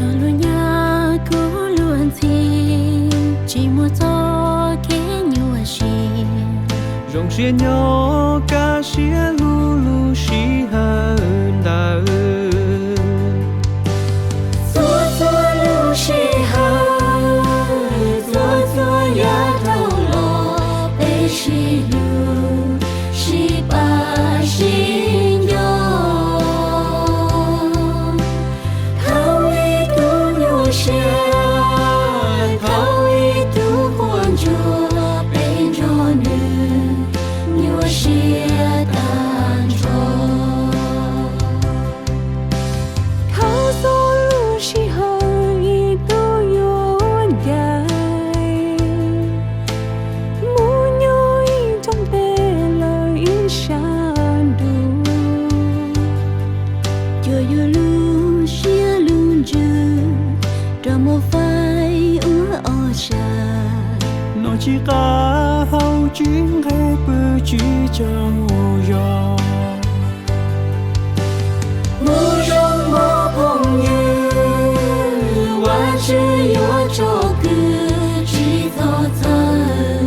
Luag nyob kuv luag ntxhi, tsis muaj txoj kev nyuaj siab. Zoo siab nyob kaj siab hlub lub sij hawm ntawd. Txhua txhua lub sij hawm, txhua txhua yav dhau los, peb sib hlub, sib pab, sib nco. Thaum ib tug nyuaj siab, thaum ib tug quaj ntsuag, peb nrog nws nyuaj siab tag nrho. Thaum txhua lub sij hawm ib tug yuav ncaim, mus nyob ib nroo pem lawv ib sab ntuj. Cov yuav lub siab lub ntsws, rov mus faib ua ob sab. Nom tsib qab hauv tsis nqe pw tsis tsaug zog. Mus zoo mog phooj ywg, Vajtswv yuav tso kwv, tsis txhob txhawj,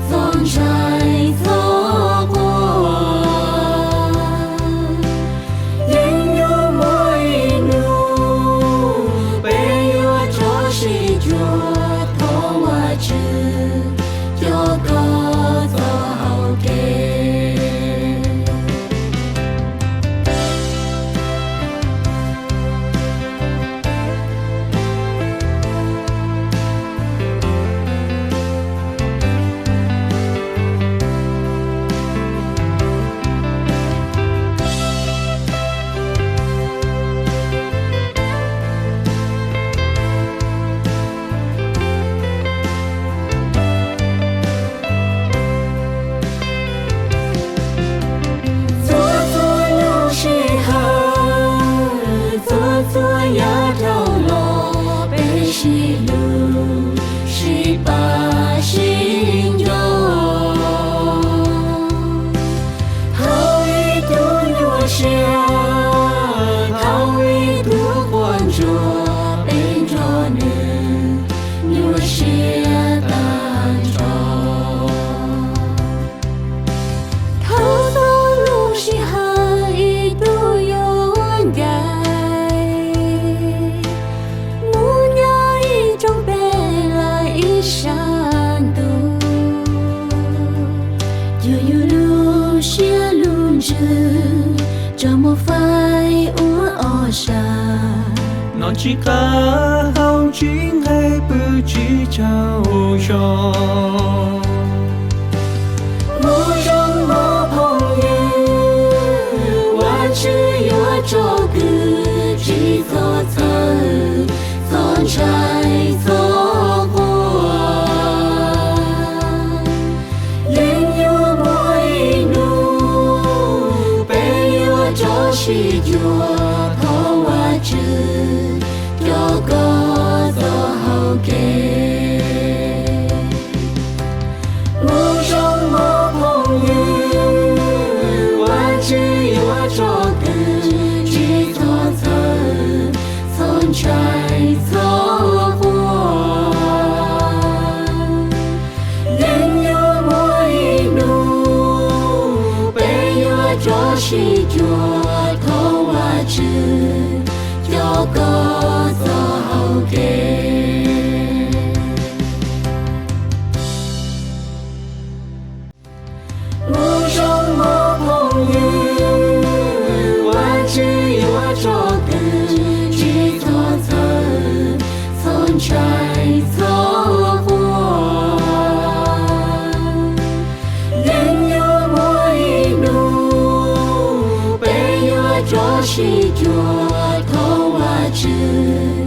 txhob ntshai, txhob quaj. Yeej yuav muaj ib hnub peb yuav rov sib cuag, thov Vajtswv coj koj txoj hau kev. Txhua txhua lub sij hawm, txhua txhua yav dhau los, peb sib hlub, sib pab, sib nco. Thaum ib tug nyuaj siab, thaum ib tug quaj ntsuag, peb nrog nws nyuaj siab tag nrho. Thaum txhua lub sij hawm ib tug yuav ncaim, mus nyob ib nroo pem lawv ib sab ntuj. Cov yuav lub siab lub ntsws, rov mus faib ua ob sab. Nom tsib qab hauv tsis nqe pw tsis tsaug zog. Mus zoo mog phooj ywg, Vajtswv yuav tso kwv, tsis txhob txhawj, txhob ntshai, txhob quaj. Yeej yuav muaj ib hnub peb yuav rov sib cuag, thov Vajtswv coj koj txoj hau kev. Mus zoo mog phooj ywg, Vajtswv yuav tso kwv, tsis txhob txhawj, txhob ntshai, txhob quaj. Yeej yuav muaj ib hnub peb yuav rov sib cuag, thov Vajtswv coj koj txoj hau kev. Mus zoo mog phooj ywg, Vajtswv yuav tso kwv, tsis txhob txhawj, txhob ntshai, txhob quaj. Yeej yuav muaj ib hnub peb yuav rov sib cuag, thov Vajtswv